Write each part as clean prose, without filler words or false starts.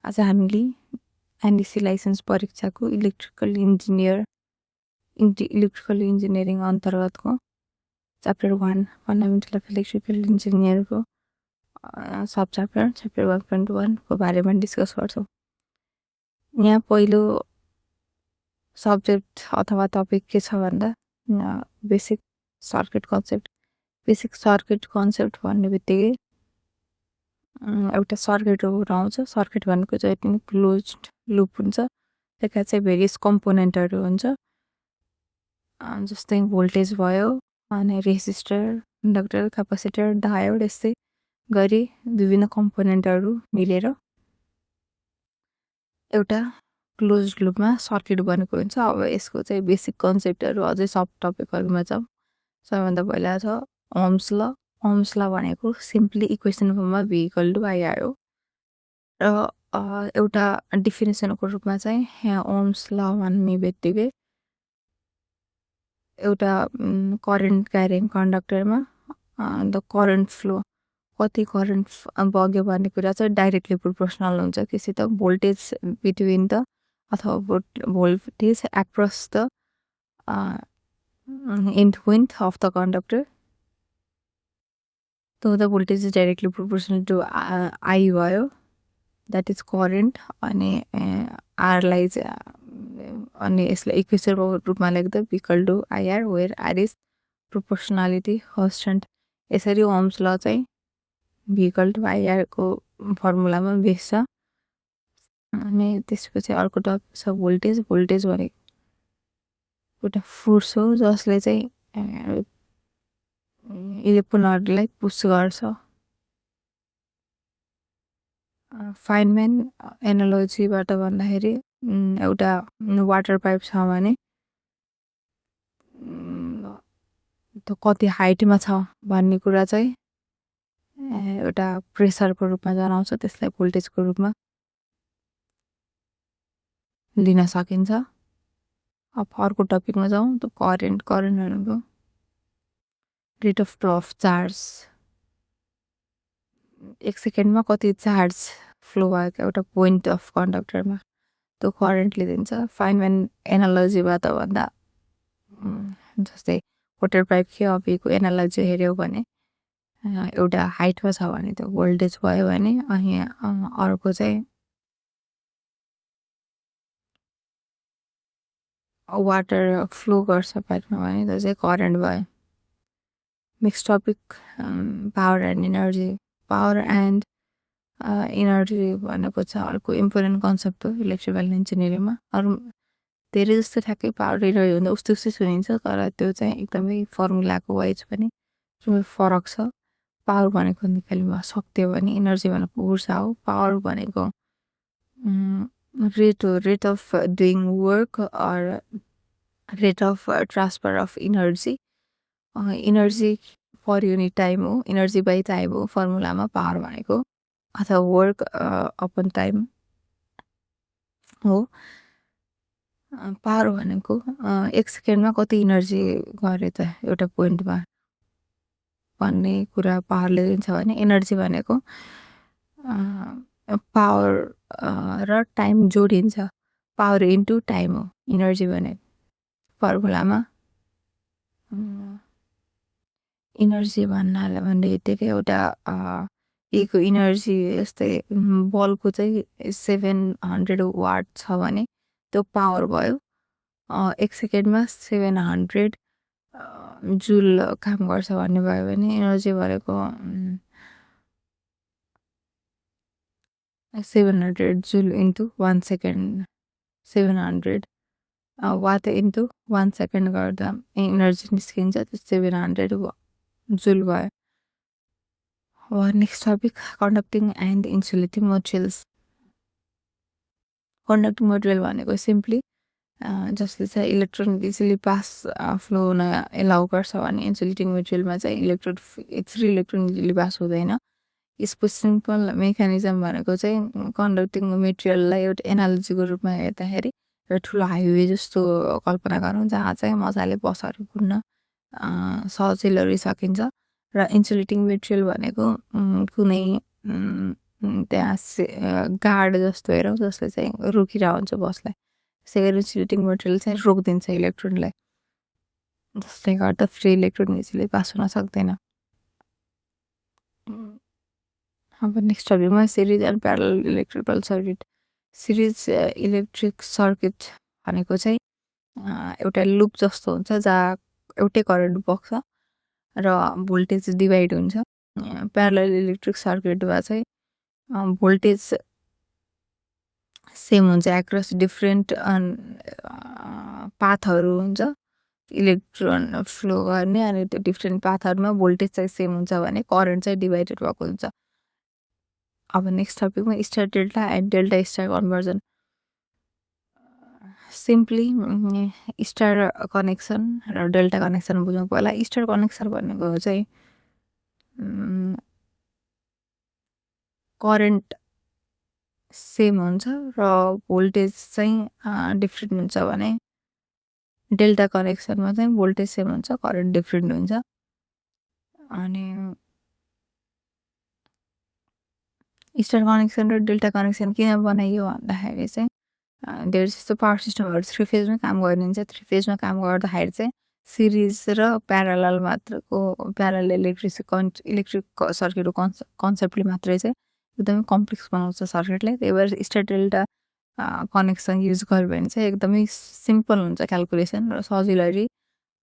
आज हामीले NDC licence परीक्षाको इलेक्ट्रिकल इन्जिनियरिङ अन्तर्गतको च्याप्टर 1 फन्डामेन्टल अफ इलेक्ट्रिकल इन्जिनियरको सब च्याप्टर 1.1 को बारेमा डिस्कस गर्छौँ। यहाँ पहिलो सब्जेक्ट अथवा टपिक के छ भन्दा बेसिक सर्किट कन्सेप्ट भन्ने बित्तिकै एउटा सर्किटहरू आउँछ। सर्किट भनेको चाहिँ पनि क्लोज्ड लुप हुन्छ। त्यसका चाहिँ भेरियस कम्पोनेन्टहरू हुन्छ, जस्तै भोल्टेज भयो, अनि रेजिस्टर, इन्डक्टर, क्यापासिटर, डायोड, यस्तै गरी विभिन्न कम्पोनेन्टहरू मिलेर एउटा क्लोज्ड लुपमा सर्किट बनेको हुन्छ। अब यसको चाहिँ बेसिक कन्सेप्टहरू अझै सब टपिकहरूमा छ। सबैभन्दा पहिला छ ओम्स ल। ओम्स ल भनेको सिम्पली इक्वेसन फर्ममा V = IR हो र एउटा डिफिनेसनको रूपमा चाहिँ यहाँ ओम्स ल भन्ने बित्तिकै एउटा करेन्ट क्यारिङ कन्डक्टरमा द करेन्ट फ्लो, कति करेन्ट बग्यो भन्ने कुरा चाहिँ डाइरेक्टली प्रोपोर्सनल हुन्छ किसित भोल्टेज बिट्विन द अथवा voltage across the end width of the conductor. So the voltage is directly proportional to I भयो, that is current, अनि R लाई अनि यसलाई इक्वेसनको रूपमा लेख्दा V = IR where R is proportionality constant। यसरी ओम्स ल चाहिँ V = IR को फर्मुलामा बेस छ। अनि त्यसपछि अर्को टपिक छ भोल्टेज। भोल्टेज भनेको एउटा फोर्स हो जसले चाहिँ इलेक्ट्रोनहरूलाई पुस गर्छ। फाइनम्यान एनालोजीबाट भन्दाखेरि एउटा वाटर पाइप छ भने त्यो कति हाइटमा छ भन्ने कुरा चाहिँ एउटा प्रेसरको रूपमा जनाउँछ, त्यसलाई भोल्टेजको रूपमा लिन सकिन्छ। अब अर्को टपिकमा जाउँ त करेन्ट भनेको rate of flow of charge. एक सेकेन्डमा कति चार्ज फ्लो भएको एउटा पोइन्ट अफ कन्डक्टरमा त्यो करेन्टले दिन्छ। फाइनम्यान एनालोजीबाट भन्दा जस्तै वाटर पाइप को एनालोजी हेऱ्यौँ भने एउटा हाइटमा छ भने त्यो भोल्टेज भयो भने अनि अर्को चाहिँ वाटर फ्लो गर्छ पाइपमा भने त्यो चाहिँ करेन्ट भयो। Next topic power and energy. Power and energy भनेको छ अर्को इम्पोर्टेन्ट कन्सेप्ट हो इलेक्ट्रिकल इन्जिनियरिङमा। अरू धेरै जस्तो ठ्याक्कै पावर इनर्जी हुँदा उस्तै सुनिन्छ, तर त्यो चाहिँ एकदमै फर्मुलाको वाइज पनि फरक छ। पावर भनेको नेपालीमा शक्ति हो भने इनर्जी भनेको ऊर्जा हो। पावर भनेको rate of doing work or rate of transfer of energy. Energy per unit time हो, इनर्जी बाई टाइम हो फर्मुलामा पावर भनेको, अथवा वर्क अपन टाइम हो। पावर भनेको एक सेकेन्डमा कति इनर्जी गरे त एउटा पोइन्टमा भन्ने कुरा पावरले दिन्छ भने इनर्जी भनेको पावर र टाइम जोडिन्छ, पावर इन्टु टाइम हो इनर्जी भने। फर्मुलामा इनर्जी भन्ने बित्तिकै एउटा को इनर्जी यस्तै बल्बको चाहिँ 700 वाट छ भने त्यो पावर भयो। एक सेकेन्डमा 700 जुल काम गर्छ भन्ने भयो भने इनर्जी भनेको 700 joule into 1 second, 700 watt into 1 second गर्दा इनर्जी निस्किन्छ, त्यो 700 जुल भयो। Next topic conducting and insulating materials. Conducting material भनेको सिम्पली जसले चाहिँ इलेक्ट्रोन इजिली पास फ्लो हुन एलाउ गर्छ भने इन्सुलेटिङ मटेरियलमा चाहिँ फ्री इलेक्ट्रोन इजिली पास हुँदैन। यसको सिम्पल मेकानिजम भनेको चाहिँ कन्डक्टिङ मटेरियललाई एउटा एनालोजीको रूपमा हेर्दाखेरि एउटा ठुलो हाइवे जस्तो कल्पना गरौँ जहाँ चाहिँ मजाले बसहरू कुद्न सजिलो सकिन्छ। र इन्सुलेटिङ मटेरियल भनेको कुनै त्यहाँ गार्ड जस्तो हेरौँ जसले चाहिँ रोकिरहेको हुन्छ बसलाई। त्यसै गरी इन्सुलेटिङ मटेरियल चाहिँ रोकिदिन्छ इलेक्ट्रोनलाई, जसले गर्दा फ्री इलेक्ट्रोन इजिली पास हुन सक्दैन। अब नेक्स्ट टपिकमा series and parallel electrical circuit. Series electric circuit भनेको चाहिँ एउटा लुप जस्तो हुन्छ जहाँ एउटै करेन्ट बग्छ र भोल्टेज डिभाइड हुन्छ। प्यारलल इलेक्ट्रिक सर्किटमा चाहिँ भोल्टेज सेम हुन्छ एक्रस डिफ्रेन्ट पाथहरू हुन्छ इलेक्ट्रोन फ्लो गर्ने, अनि त्यो डिफ्रेन्ट पाथहरूमा भोल्टेज चाहिँ सेम हुन्छ भने करेन्ट चाहिँ डिभाइडेड भएको हुन्छ। अब नेक्स्ट टपिकमा star delta and delta star conversion. Simply star connection र डेल्टा कनेक्सन बुझौँ पहिला। स्टार कनेक्सन भनेको चाहिँ करेन्ट सेम हुन्छ र भोल्टेज चाहिँ डिफ्रेन्ट हुन्छ भने डेल्टा कनेक्सनमा चाहिँ भोल्टेज सेम हुन्छ, करेन्ट डिफ्रेन्ट हुन्छ। अनि स्टार कनेक्सन र डेल्टा कनेक्सन किन बनाइयो भन्दाखेरि चाहिँ धेरै जस्तो पावर सिस्टमहरू 3 फेजमा काम गरिन्छ। 3 फेजमा काम गर्दाखेरि चाहिँ सिरिज र प्यारलल मात्रको प्यारलल इलेक्ट्रिक सर्किटको कन्सेप्टले मात्रै चाहिँ एकदमै कम्प्लेक्स बनाउँछ सर्किटलाई। त्यही भएर स्टार डेल्टा कनेक्सन युज गर्यो भने चाहिँ एकदमै सिम्पल हुन्छ क्यालकुलेसन र सजिलरी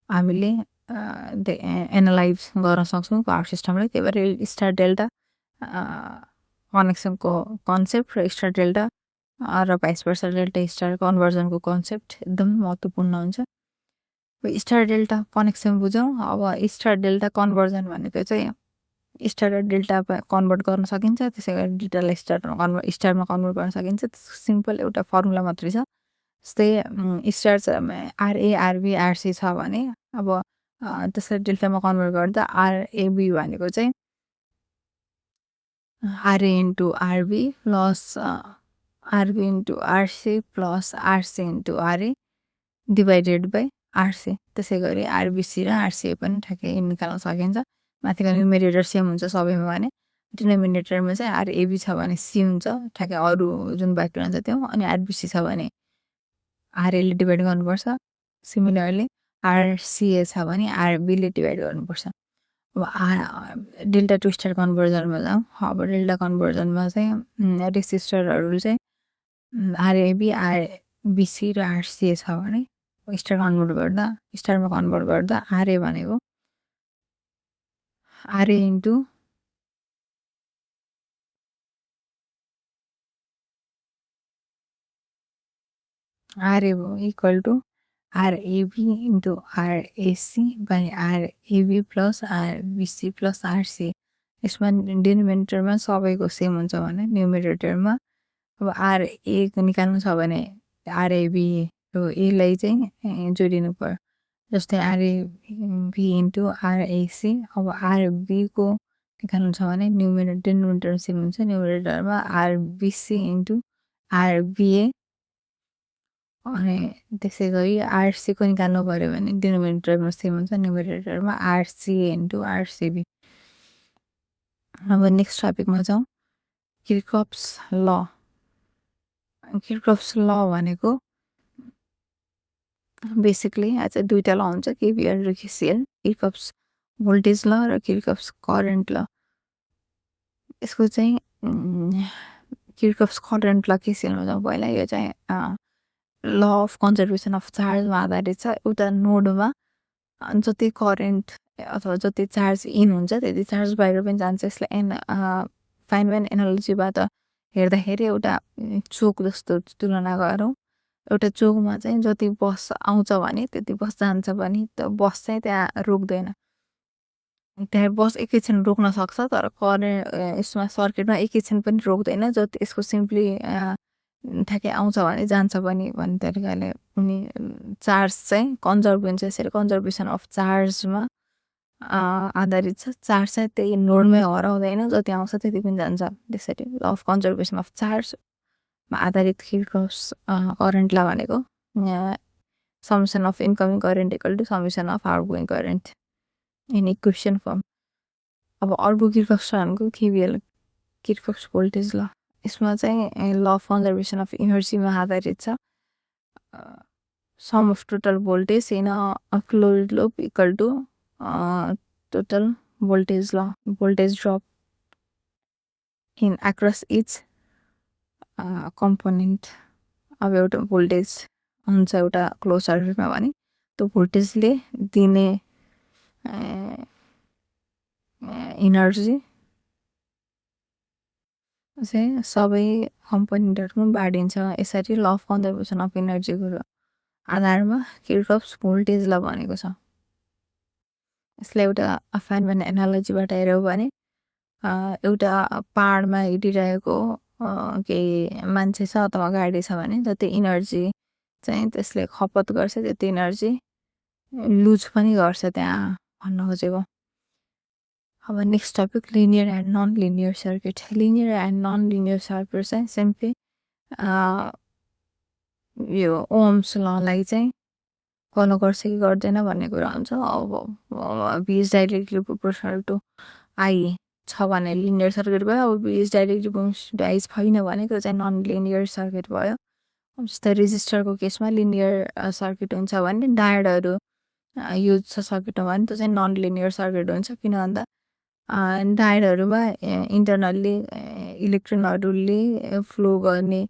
हामीले एनालाइज गर्न सक्छौँ पावर सिस्टमलाई। त्यही भएर स्टार डेल्टा कनेक्सनको कन्सेप्ट र स्टार डेल्टा र भाइस भर्सा डेल्टा स्टार कन्भर्जनको कन्सेप्ट एकदम महत्त्वपूर्ण हुन्छ। स्टार डेल्टा कनेक्सन बुझौँ। अब स्टार डेल्टा कन्भर्जन भनेको चाहिँ स्टार र डेल्टा कन्भर्ट गर्न सकिन्छ, त्यसै गरी डेल्टालाई स्टारमा कन्भर्ट गर्न सकिन्छ। सिम्पल एउटा फर्मुला मात्रै छ। जस्तै स्टार आरए आरबी आरसी छ भने अब त्यसलाई डेल्टामा कन्भर्ट गर्दा आरएबी भनेको चाहिँ RA into RB plus RB into RC plus RC into RA divided by RC. त्यसै गरी आरबिसी र आरसिए पनि ठ्याक्कै निकाल्न सकिन्छ। माथिको न्युमेरेटर सेम हुन्छ सबैमा भने डिनोमिनेटरमा चाहिँ आरएबी छ भने सी हुन्छ, ठ्याक्कै अरू जुन बाँकी रहन्छ त्यो। अनि आरबिसी छ भने आरएले डिभाइड गर्नुपर्छ। सिमिलरली आरसिए छ भने आरबीले डिभाइड गर्नुपर्छ। अब डेल्टा टु स्टार कन्भर्जनमा जाउँ। अब डेल्टा कन्भर्जनमा चाहिँ रेसिस्टरहरू चाहिँ आरएबी आरबिसी र आरसिए छ भने स्टारमा कन्भर्ट गर्दा आरए भनेको आरए इन्टु आरए भयो equal to RAB into RAC by RAB plus RBC plus RC. यसमा डिनोमिनेटरमा सबैको सेम हुन्छ भने न्युमेरेटरमा अब आरए निकाल्नु छ भने आरएबी एलाई चाहिँ जोडिनु पर्यो। जस्तै आरएबी इन्टु आरएसी। अब आरबीको निकाल्नु छ भने डिनोमिनेटर सेम हुन्छ, न्युमेरेटरमा आरबिसी इन्टु आरबिए। अनि त्यसै गरी आरसीको निकाल्नु पऱ्यो भने डिनोमिनेटरमा सेम हुन्छ, न्युमेरेटरमा आरसिए इन्टु आरसिबी। अब नेक्स्ट टपिकमा जाउँ। किर्चहोफ्स ल। किर्चहोफ्स ल भनेको बेसिकली चाहिँ दुईवटा ल हुन्छ, केभिएल र केसिएल। किर्चहोफ्स भोल्टेज ल र किर्चहोफ्स करेन्ट ल। यसको चाहिँ किर्चहोफ्स करेन्ट ल केसिएलमा जाउँ पहिला। यो चाहिँ ल अफ कन्जर्भेसन अफ चार्जमा आधारित छ। एउटा नोडमा जति करेन्ट अथवा जति चार्ज इन हुन्छ त्यति चार्ज बाहिर पनि जान्छ। यसलाई फाइनम्यान एनालोजीबाट हेर्दाखेरि एउटा चोक जस्तो तुलना गरौँ। एउटा चोकमा चाहिँ जति बस आउँछ भने त्यति बस जान्छ भने त्यो बस चाहिँ त्यहाँ रोक्दैन। त्यहाँ बस एकैछिन रोक्न सक्छ, तर करेन्ट यसमा सर्किटमा एकैछिन पनि रोक्दैन। जति यसको सिम्पली ठ्याक्कै आउँछ भने जान्छ पनि भन्ने तरिकाले उनी चार्ज चाहिँ कन्जर्भ हुन्छ। यसरी कन्जर्भेसन अफ चार्जमा आधारित छ। चार्ज चाहिँ त्यही नोडमै हराउँदैन, जति आउँछ त्यति पनि जान्छ। त्यसरी ल अफ कन्जर्भेसन अफ चार्जमा आधारित किर्चहोफ्स करेन्ट ल भनेको summation of incoming current equal to summation of outgoing current in equation form. अब अर्को किर्चहोफ्स भनेको केभिएल किर्चहोफ्स भोल्टेज ल यसमा चाहिँ ल अफ कन्जर्भेसन अफ इनर्जीमा आधारित छ sum of total voltage in a closed loop equal to total voltage ल voltage drop in across each component अब एउटा भोल्टेज हुन्छ एउटा क्लोज सर्किटमा भने त्यो भोल्टेजले दिने इनर्जी चाहिँ सबै कम्पोनेन्टहरूमा बाँडिन्छ यसरी ल अफ कन्जर्भेसन अफ इनर्जीको आधारमा किर्चहोफ्स भोल्टेज ल भनेको छ यसलाई एउटा फेनम्यान एनालोजीबाट हेऱ्यौँ भने एउटा पहाडमा हिँडिरहेको केही मान्छे छ अथवा गाडी छ भने जति इनर्जी चाहिँ त्यसले खपत गर्छ त्यति इनर्जी लुज पनि गर्छ त्यहाँ भन्न खोजेको अब next topic linear and non linear circuit linear and non linear circuit चाहिँ सिम्पली यो ओम्स ललाई चाहिँ फलो गर्छ कि गर्दैन भन्ने कुरा हुन्छ अब V is directly proportional to I छ भने लिनियर सर्किट भयो अब V is directly proportional to I छैन भने त्यो चाहिँ नन लिनियर सर्किट भयो जस्तै रेजिस्टरको केसमा लिनियर सर्किट हुन्छ भने डायोडहरू युज छ सर्किटमा भने त्यो चाहिँ नन लिनियर सर्किट हुन्छ किन भन्दा डायोडहरूमा इन्टरनल्ली इलेक्ट्रोनहरूले फ्लो गर्ने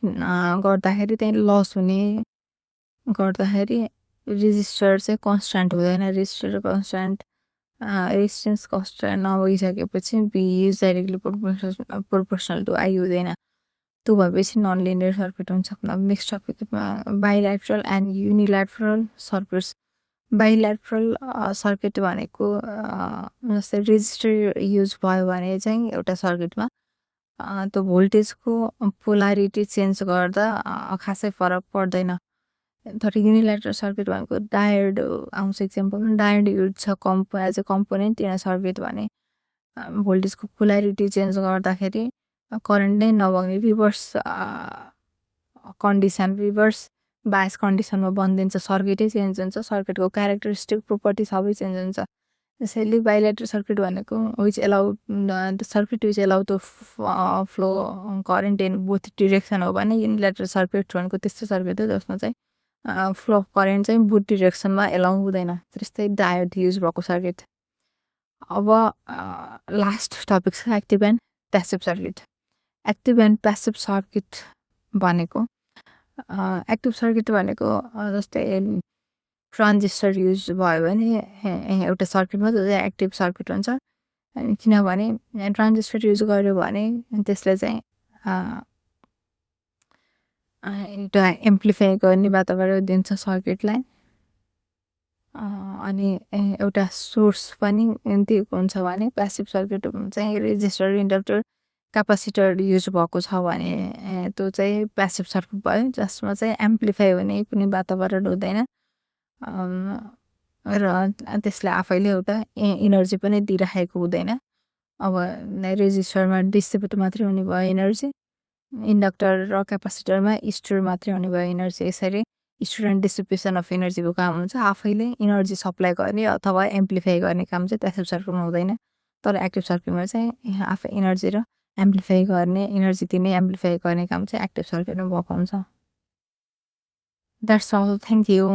गर्दाखेरि त्यही लस हुने गर्दाखेरि रेजिस्टर चाहिँ कन्स्ट्यान्ट हुँदैन रेजिस्टर कन्स्ट्यान्ट रेजिस्टेन्स कन्स्ट्यान्ट नभइसकेपछि V is directly proportional to I हुँदैन त्यो भएपछि नन लिनियर सर्किट हुन्छ नेक्स्ट टपिकमा bilateral and unilateral circuits bilateral circuit भनेको जस्तै रेजिस्टर युज भयो भने चाहिँ एउटा सर्किटमा त्यो भोल्टेजको पोलारिटी चेन्ज गर्दा खासै फरक पर्दैन तर युनिल्याटरल सर्किट भनेको डायोड आउँछ इक्जाम्पल डायोड युज छ as a component in circuit भने भोल्टेजको पोलारिटी चेन्ज गर्दाखेरि करेन्ट नै नभउने रिभर्स कन्डिसन रिभर्स बायस कन्डिसनमा बनिदिन्छ सर्किटै चेन्ज हुन्छ सर्किटको क्यारेक्टरिस्टिक प्रोपर्टी सबै चेन्ज हुन्छ त्यसैले बाइल्याटरल सर्किट भनेको which allow the circuit which allow to flow current in both direction हो भने युनिल्याटरल सर्किट भनेको त्यस्तो सर्किट हो जसमा चाहिँ फ्लो अफ करेन्ट चाहिँ बोथ डिरेक्सनमा एलाउ हुँदैन त्यस्तै डायोड युज भएको सर्किट अब लास्ट टपिक छ active and passive circuit active and passive circuit भनेको एक्टिभ सर्किट भनेको जस्तै ट्रान्जिस्टर युज भयो भने एउटा सर्किटमा त्यो चाहिँ एक्टिभ सर्किट हुन्छ किनभने ट्रान्जिस्टर युज गर्यो भने त्यसले चाहिँ एउटा एम्प्लिफाई गर्ने वातावरण दिन्छ सर्किटलाई अनि एउटा सोर्स पनि दिएको हुन्छ भने प्यासिभ सर्किट चाहिँ रेजिस्टर इन्डक्टर क्यापासिटर युज भएको छ भने त्यो चाहिँ प्यासिभ सर्किट भयो जसमा चाहिँ एम्प्लिफाई हुने कुनै वातावरण हुँदैन र त्यसले आफैले एउटा इनर्जी पनि दिइराखेको हुँदैन अब रेजिस्टरमा डिस्ट्रिब्युट मात्रै हुने भयो इनर्जी इन्डक्टर र क्यापासिटरमा स्टोर मात्रै हुने भयो इनर्जी यसरी स्टोर एन्ड डिस्ट्रिब्युसन अफ इनर्जीको काम हुन्छ आफैले इनर्जी सप्लाई गर्ने अथवा एम्प्लिफाई गर्ने काम चाहिँ प्यासिभ सर्किटमा हुँदैन तर एक्टिभ सर्किटमा चाहिँ आफै इनर्जी र एम्प्लिफाई गर्ने इनर्जी दिने एम्प्लिफाई गर्ने काम चाहिँ एक्टिभ सर्किटमा भएको हुन्छ द्याट्स अल थ्याङ्क यू